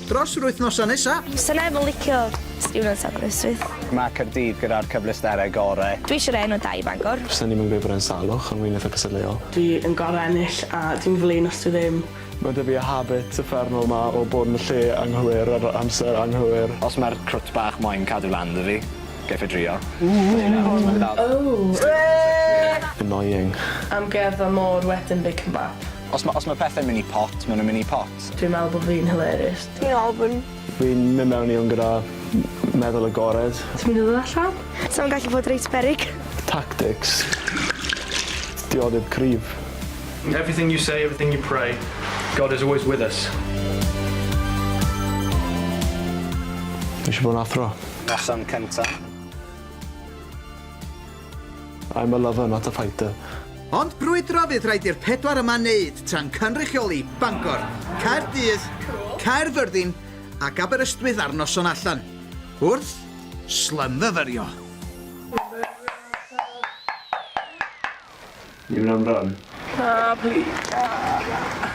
dros yr wythnosau nesa. Sa neb yn licio students Aberystwyth. Mae Caerdydd gyda'r cyfleusterau gorau. Dwi eisiau rhoi enw da i Bangor. Fyswn i'm yn gweud bod e'n salwch, ond fi'n eitha cystadleuol. Dwi yn gor'o' ennill a dwi'n flin os dwi ddim. Mae 'da fi y habit uffernol 'ma o bod yn y lle anghywir ar yr amser anghywir. Os mae'r crwt bach moyn cadw lan 'da fi, geiff e drio. Annoying. Amgueddfa môr wedyn Bacon Bap. Os ma' os ma' pethe'n mynd i pot, ma' nw'n mynd i pot. Dwi'n meddwl bo' fi'n hilarious. Dwi'n ofn. Fi'n mynd mewn i hwn gyda meddwl agored. Ti'n mynd i ddod allan? Sa fo'n gallu bod reit beryg. Tactics. Diodydd cryf. Everything you say, everything you pray, God is always with us. Fi isie bod yn athro. Noson cynta. I'm a lover not a fighter. Ond brwydro fydd rhaid i'r pedwar yma wneud tra'n cynrychioli Bangor, Caerdydd, Caerfyrddin ac Aberystwyth ar noson allan, wrth slymfyfyrio. Ni'n mynd am run? Na, plîs. Na, na.